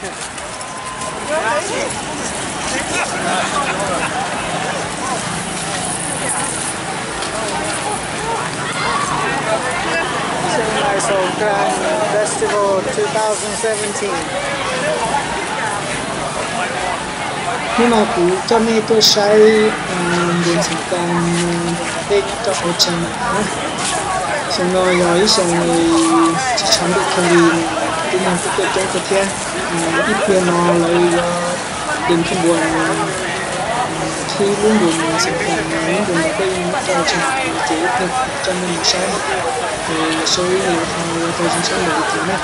Chiang Mai Songkran Festival two thousand seventeen. Hnub no kuv coj nej tuaj saib npuas ntxoov kas tej nyob rau hauv Chiang Mai na. Xyoo no yog ib xyoo tsis tshav ntuj kawg li, tib neeg kuj tuaj coob kawg thiab. Ib pliag no lawv yuav tes khib npuas, khib lub npuas ntxoov kas, lub npuas ntawd tej nyob rau Chiang Mai ces ib pliag coj nej mus saib. Seb yuav tau zoo siab npaum li cas na.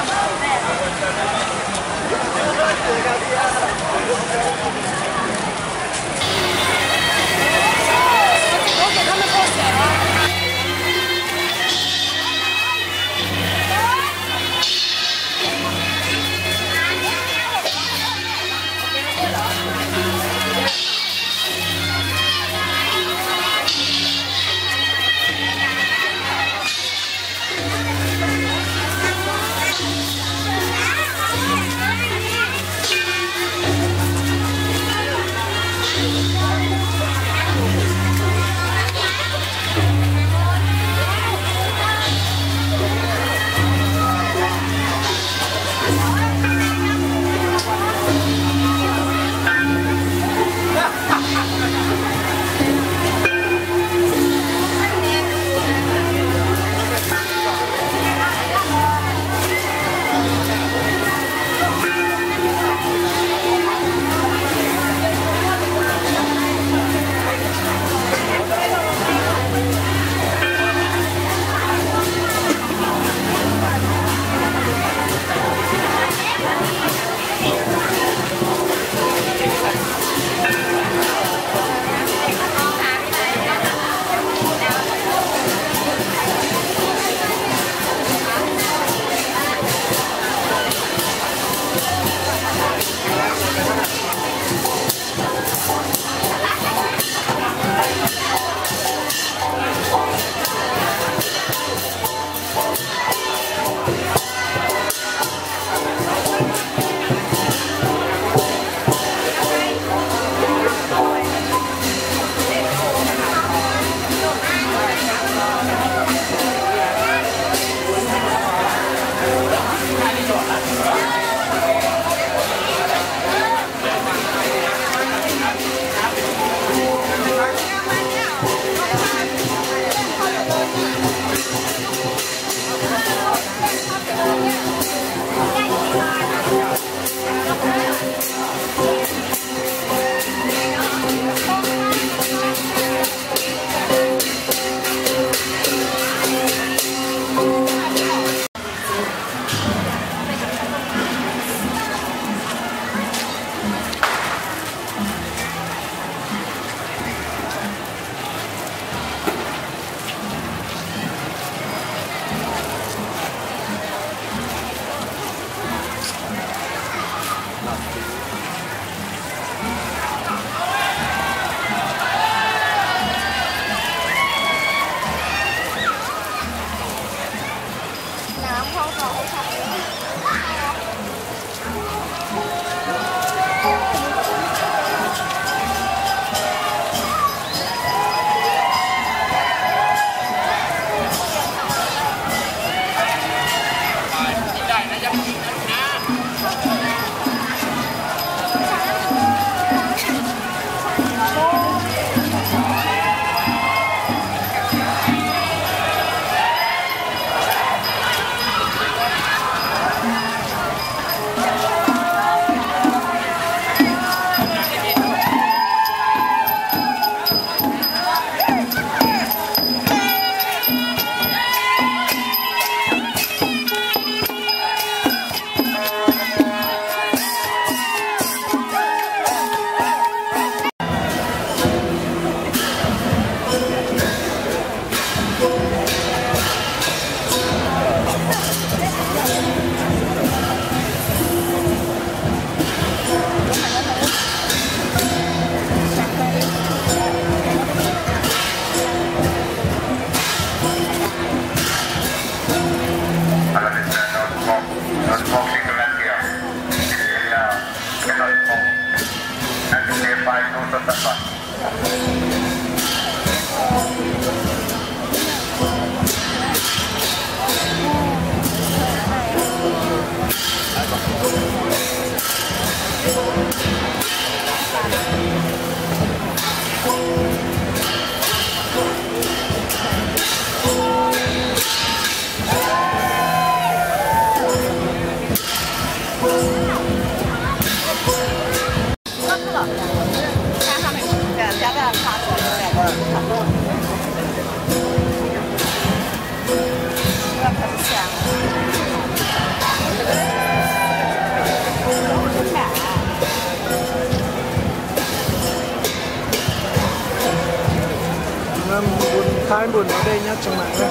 Npun Thaib npun no dej nyob Tsheej Maim na.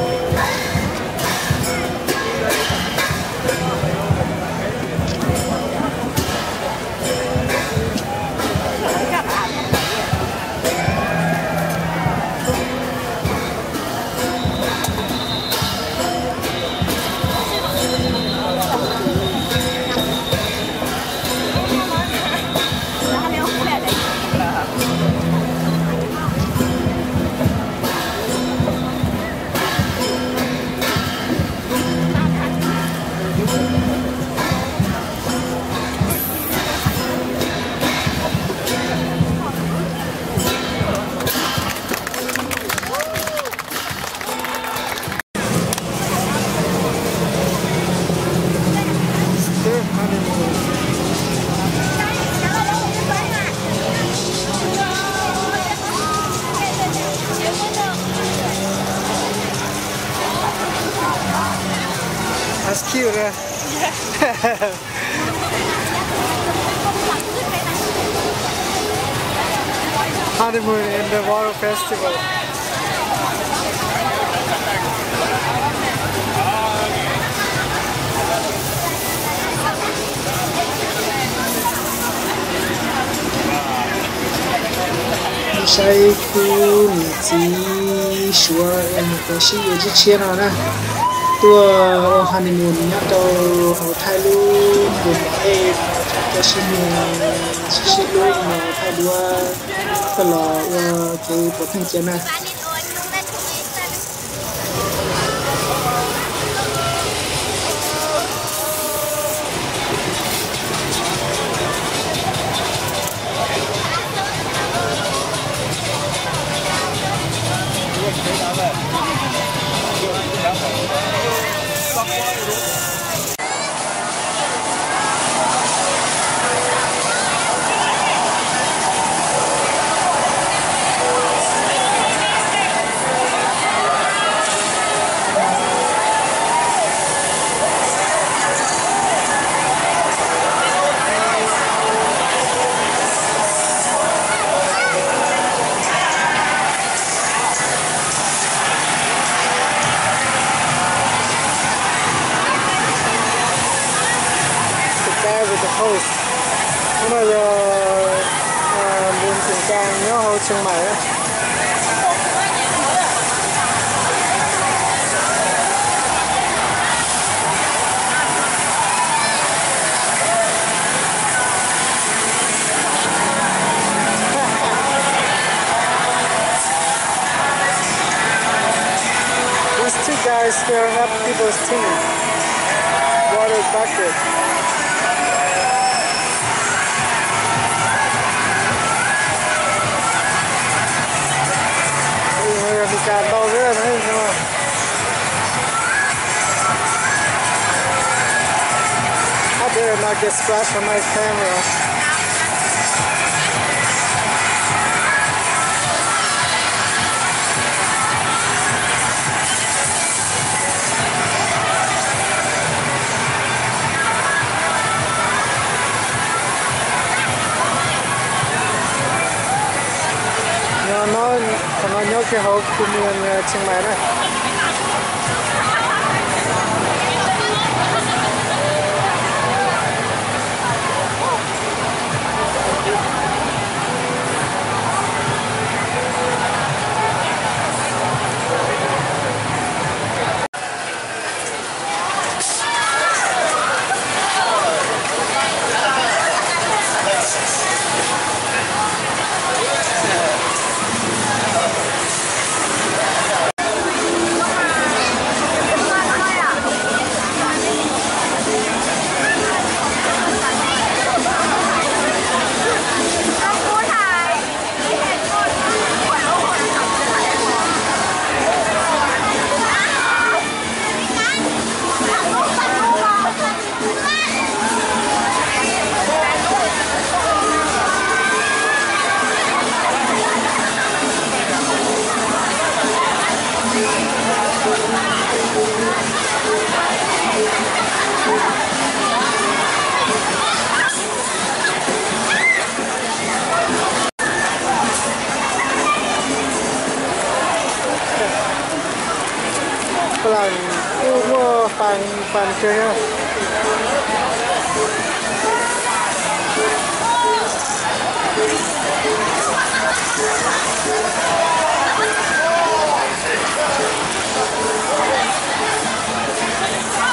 That's cute, yeah. Honeymoon in the water festival. Saib khub niam txiv suav es mus cov sib yuav tshiab tshiab no na, tuaj ua honeymoon nyob rau hauv Thaib lub npus mos ej no, cov sib nyiag sib sib hlub no, Thaib duab coj los ua kev puav pheej cia na. The guy with the hose. Hnub no yog npus ntim kas nyob hauv Tsheej Maim. These two guys filling up people's tank. Water bucket. Ua li cas ntau xwb no. I better not get scratched on my camera. Nyob no, qhov no nyob kiag hauv khu Tsheej Maim na. Kawg thiab.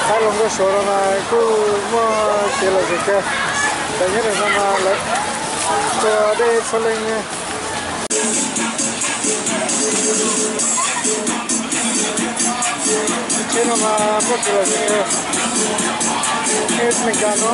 Qaib los nkauj Suav no mas kuj muaj kev lom zem kawg. Tam nyob ntawm no mas lawv tua dej txhua leej. Tsheb no mas muaj kev lom zem kawg. Tsheb Meskas no.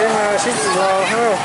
Sib mas sib txim los hab.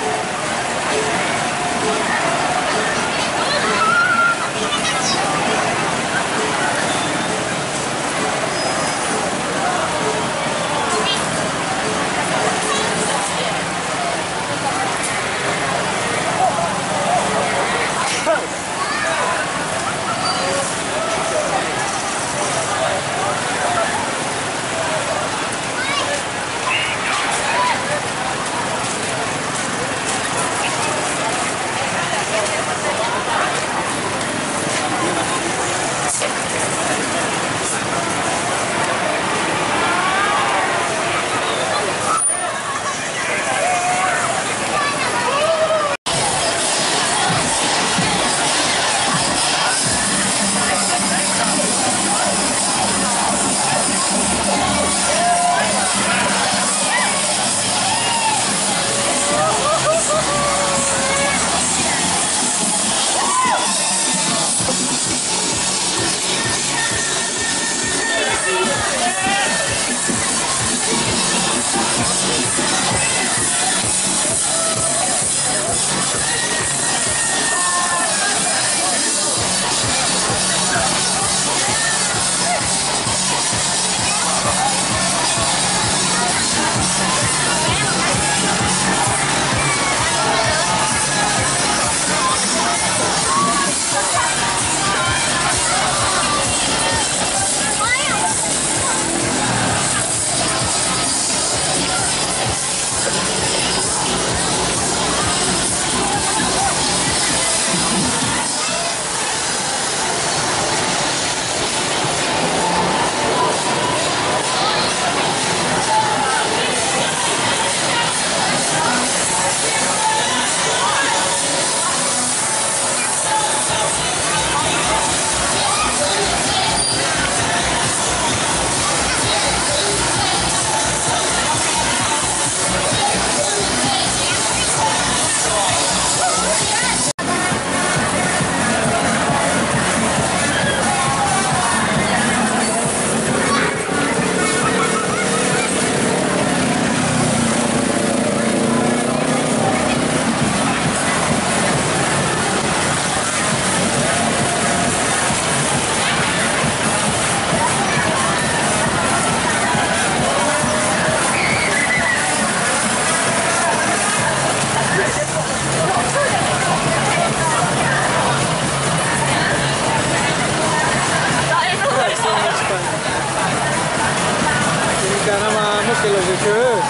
Ces Meskas no mas muaj kev lom zem kawg.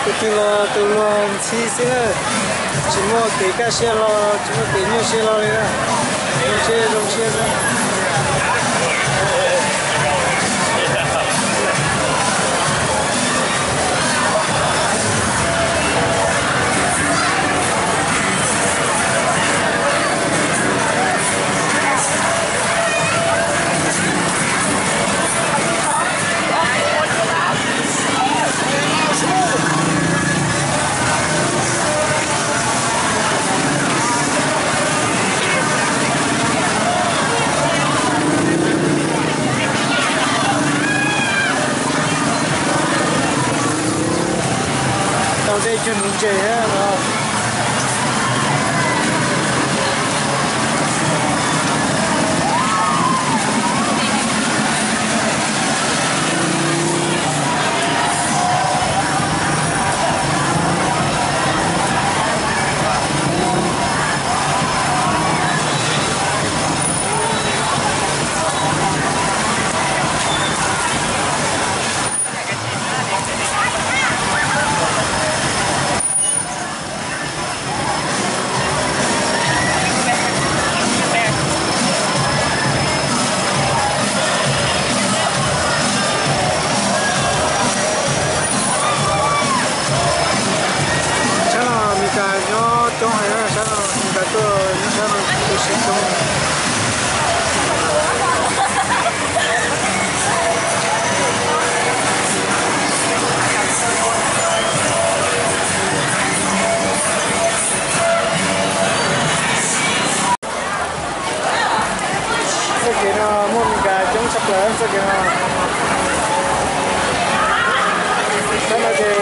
Tus twg los tus luag ntxhi xwb na, tsis muaj kev kaj siab hlo, tsis muaj kev nyuaj siab hlo li na, zoo siab zoo siab xwb. Dej cuag nuv ntses thiab no. Sab no Meskas nyob coob heev, sab no Meskas tuaj nyob sab no tu siab coob. Txoj kev no muaj Meskas coob tshaj plaws txoj kev no. Sab no ces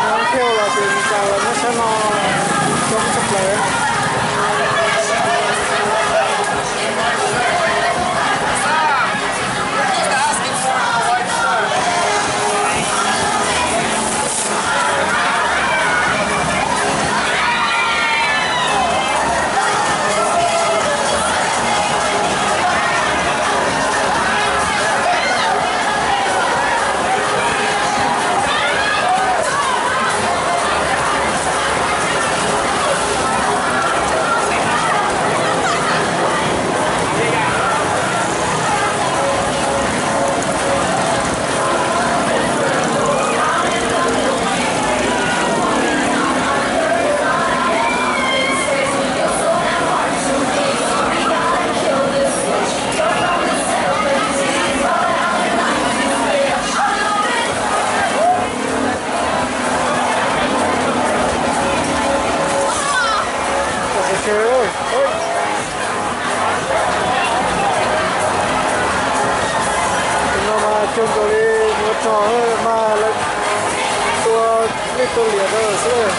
nyob thiaj los ces Meskas los nyob sab no coob tshaj plaws. No mas cuag nkaus li muaj rog mas lawv tua lwj tua liam rau xwb.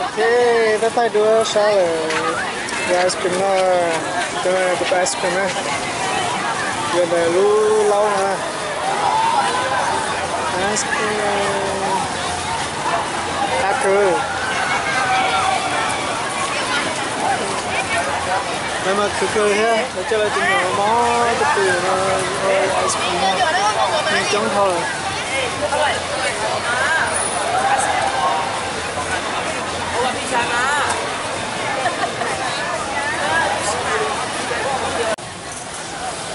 Ok, tab taij dua sab lawm. Yuav ice cream no, cov no kuv tus ice cream na, yuav ntawm lub laub no. Ice cream qab kawg. Lawv mas khwv kawg thiab, lawv coj lawv tus me nyuam mob tej pes no, ice cream no, neeg coob dhau lawm.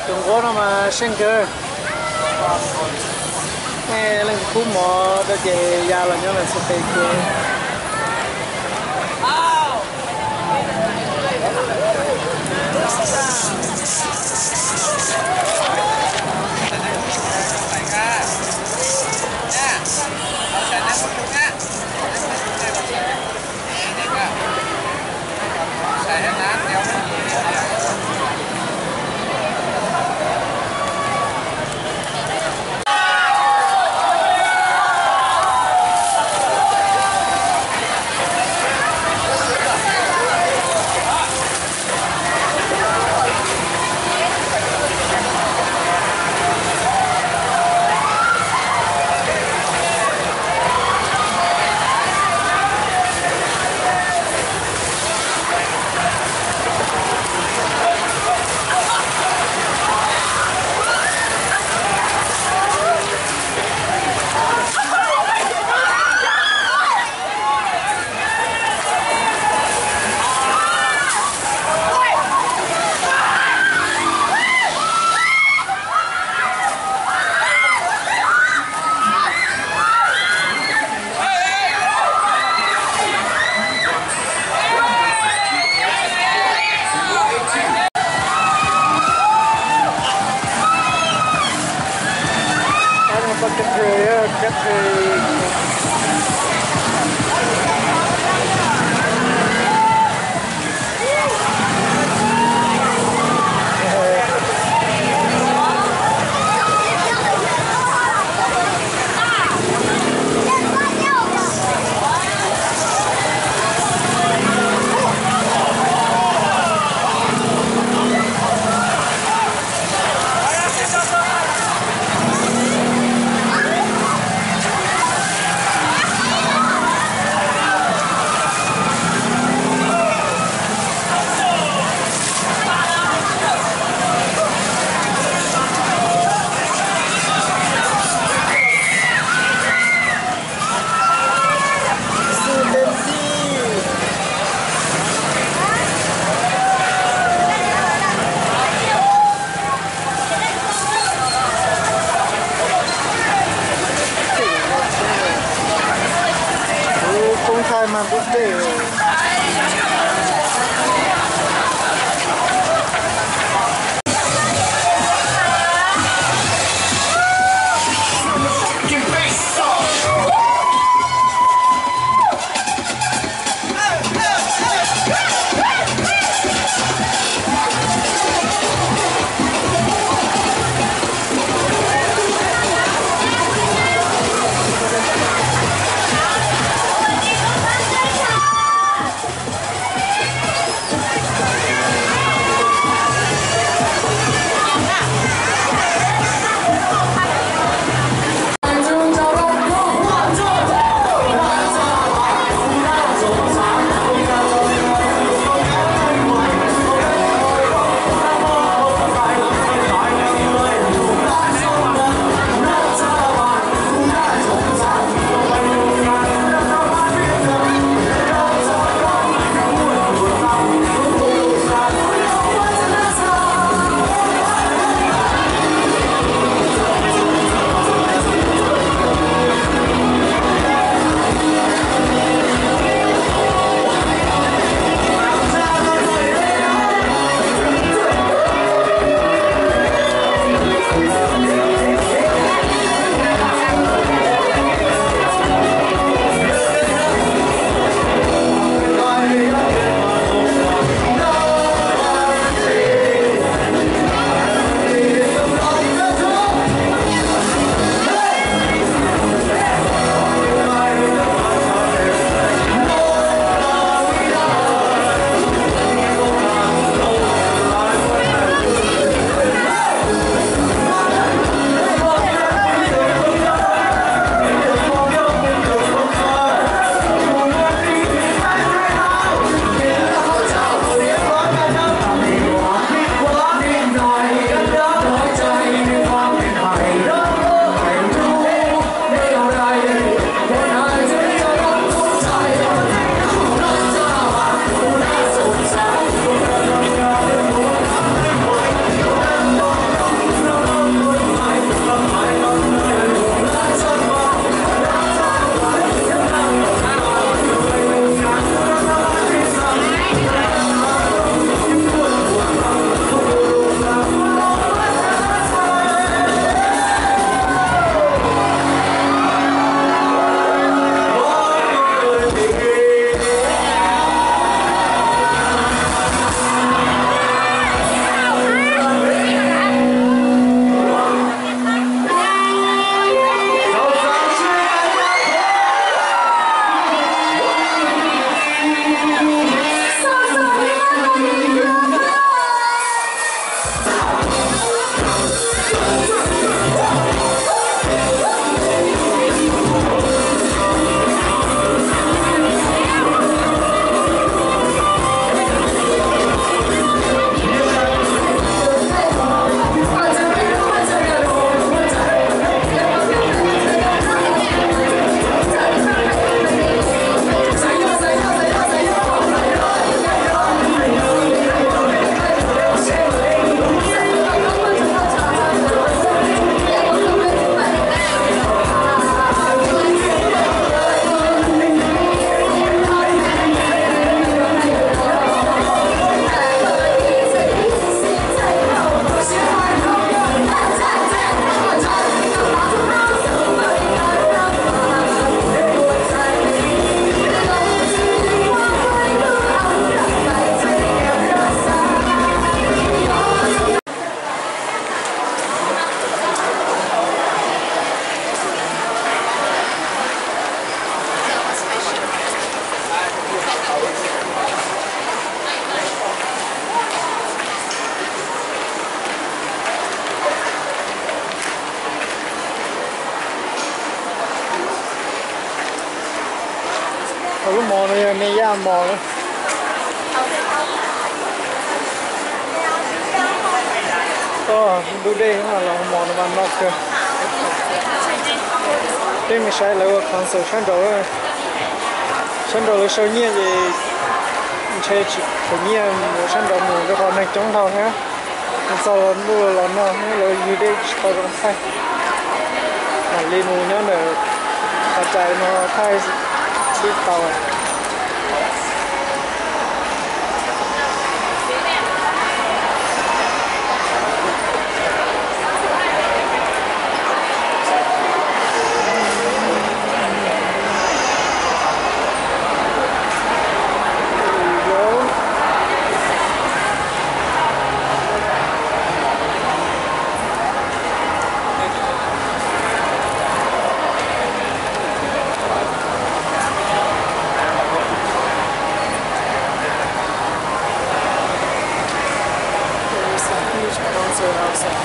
Tus nquab no mas seej kawg. Nej leej twg pub mov rau ces ya los nyob lawm txhua tes kiag. Cab phê, cab phê. Tus poob thaij mas pub dej. Hauv lub mos no yog me yaj mos na. Ntub dej los mos no mas no kawg. Peb mus saib lawv ua concert sab nraud, sab nraud lawv sau nyiaj ces ntshe tsis khwv nyiaj mus sab nraud mus rau qhov neeg coob dhau thiab. Mus txog los ntuj los no lawv ywg dej tsis tau zoo thaij. Mam li mus nyob ntawm qhov cai no thaij xwb tau. There's a huge concert outside.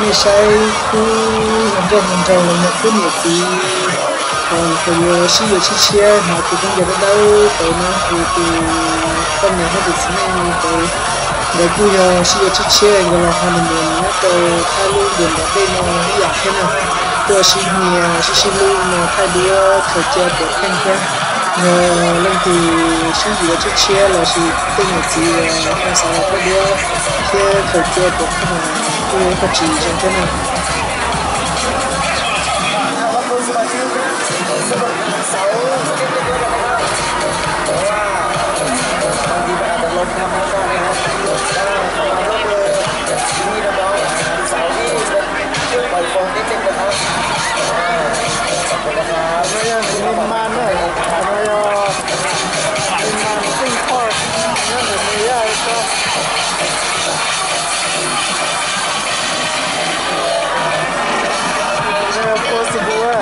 Nej saib khub hluas nkauj hluas nraug los yog khub niam txiv uas yuav sib yuav tshiab tshiab, hnav tus khaub ncaws dawb dawb ntawd na, tus poj niam thiab tus txiv neej ntawd, nkawd kuj yog sib yuav tshiab tshiab, nkawd los honeymoon nyob rau thaj lub ntiaj ntawm dej no ib yam thiab na. Tuaj sib hnia sib sib hlub no thaij duab khaws cia puav pheej thiab. Yog leej twg sib yuav tshiab tshiab lossis tej niam txiv uas ho xav los thaij duab thiab khaws cia puav pheej los kuj yog ib qho tsis zoo thiab na. No yog Green Man na, no yog Green Man Theme Park nyob ntawm New York. No yog Possible.